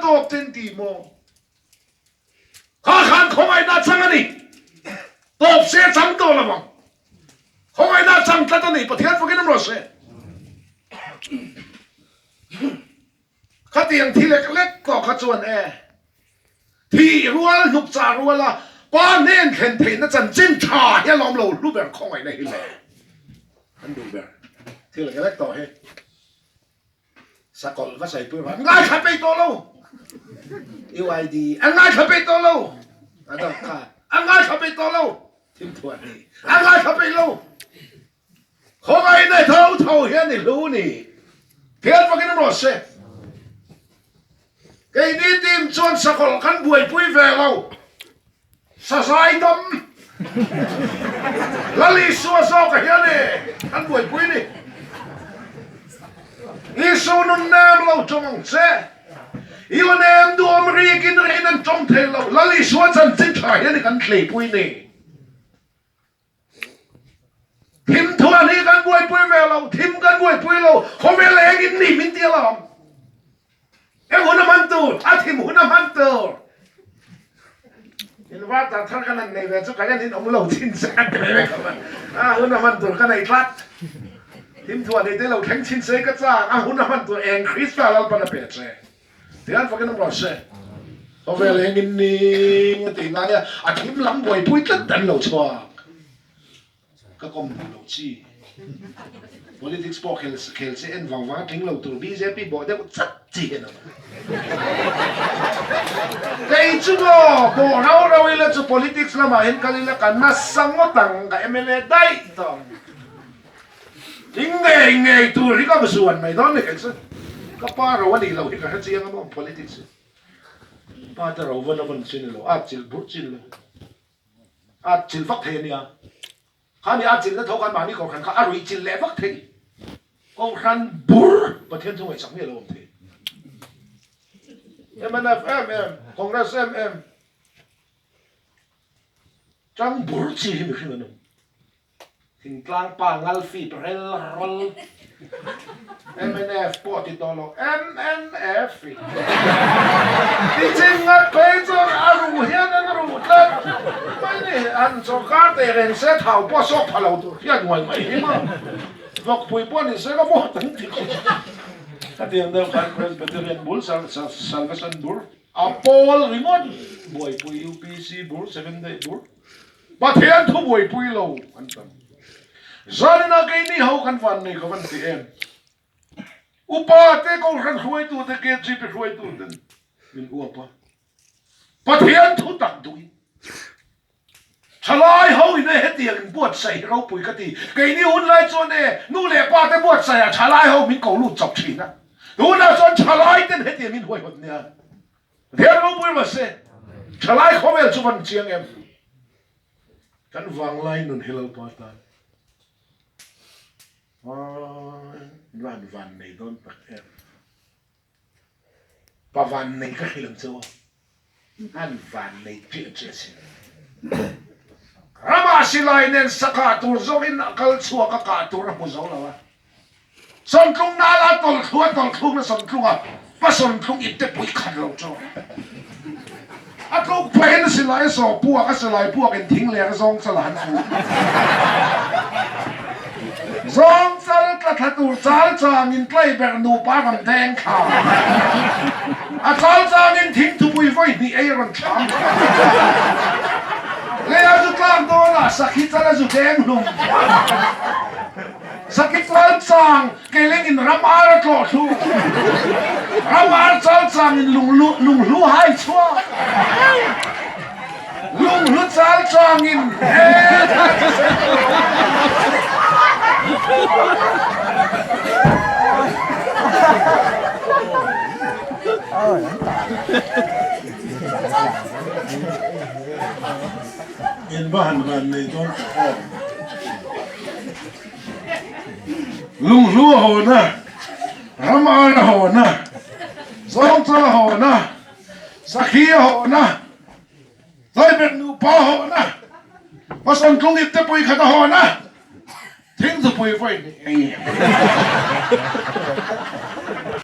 tawp ten ti maw? Kha khan khawngaihna chang a ni. Tawp se chang tawh lo ang. Khawngaihna chang tlat a ni. Pathian fakin awm rawh se. Khatiang thi lek lek tawh kha chuan e, thi rual hnuk chah rual a pa hnen thlen theihna chanchin tha hi a lawm lo hlu ber khawngaihna hi le. An duh ber thi lek lek tawh hi. Sakawlh va saipui rawh, an ngaithla peih tawh lo. UID an ngaithla peih tawh lo. Aadhaar card an ngaithla peih tawh lo. Thimthuah hi an ngaithla peih lo. Khawngaihna tho tho hian i hlu ni. Thian vakin awm rawh se. Keini team chuan sakawlh kan buaipui ve lo. Sazai dam Lal Isua zawkah hian e kan buaipui ni. Isu nun nem lo tawng ang che. I aw nem duhawm rikin rikin an tawng thei lo. Lal Isua chanchin tha hian i kan tleipui ni. Thim thuan hi kan buaipui ve lo, thim kan buaipui lo, khawvel engin ni min ti alawm. Eng hun a hman tur, a thim hun a hman tur. Inverter thar kan han nei ve chu kan in awm lo chin se a ti ve ka man. A hun a hman tur ka nei tlat. Thim thuan hi te lo thleng chin se ka chang, a hun a hman tur eng Krista Lalpan a pe che. Tihian fakin awm rawh se. Khawvel engin ni a tih laia a thim lam buaipui tlat an lo chhuak. Ka kawm duh lo chi. Politics pawh khel khel che en vang vang a tling lo tur bjp bawh deuh chat chi hian a awm. Kei chu maw bawh rau rau ila chu politics lamah hian kal ila ka nasa ngawt ang ka mla daih tawh ang. Ding ngei ngei tur hi ka va zuan mai dawn ni kei chu. Ka pa ro a nih loh hi ka hre chiang a maw politics hi. Pa te ro vawn a vawn chin lo, a chilh burh chin lo. A chilh vak thei a nia. Kha ni a chilhna tho khan mahni kohhran kha a ruih chilh leh vak thei. Kohhran bur Pathian thu ngaihsak miah lo awm thei. Mnf em em, Congress em em. Tang bur chi hi mihring an awm. Thingtlang pa ngal fip rel rawl mnf pawh ti tawh lo mnf i chin ngat phei chuan a ruh hian an ruh tlat mai ni an sawrkar teh reng se thau pawh sawk pha lo tur hian nguai mai hi maw vawkpui pawh ni se ka vote an ti khawp hetiang deuh khan Presbyterian bul Salvation bur a pawl ringawt buaipui UPC bur Seventh Day bur Pathian thu buaipui lo an tam. Zanina keini ho kan van nei ka van ti em. Upa te Kohhran hruaitu te KGP hruaitu ten min uap a. Pathian thu tak duhin thalai ho in e hetiang in buatsaih hi ropui ka ti. Keini hun lai chuan e nu leh pa te buatsaih ah thalai ho min ko lut chawp thin a. Tunah chuan thalai ten hetiang in huaihawt nia. Pathian ropui rawh se. Thalai khawvel chu van chiang em? Kan vanglai nun hi Lalpa tan van van nei dawn tak em? Pa van nei ka hrilh ang che u. An van nei chiah chiah sin. Ramah silai nen sakah tur zawkin a kal chhuak a kah tur a hmu zo lo a. Sawmtlung nala tawlhthlu a tawlhthlukna sawmtlung a pa sawmtlung ipte pui khat lo chu a tluk phahin silai a saw puak a silai puak in thing leh a zawng chal a han fuh zawng chal tla thla tur chal chang in tlai ber nupa rawn deng thla a chal chang in thing thupui vawi hnih ei rawn thlam thla lei a zu tlak dawn ah sakhi chal a zu deng hlum. Sakhi chalchang keleng in ram ar a tlawh thlu. Ram ar chalchang in lunghlu hai chhuak. Lunghlu chalchang in In va han van nei dawn tak aw. Lunghlu a hawn a, ram ar a hawn a, zawngchal a hawn a, sakhi a hawn a, Zaibet nupa a hawn a, Hmasawn tlung ipte pui khat a hawn a, thingthupui vawi hnih ei.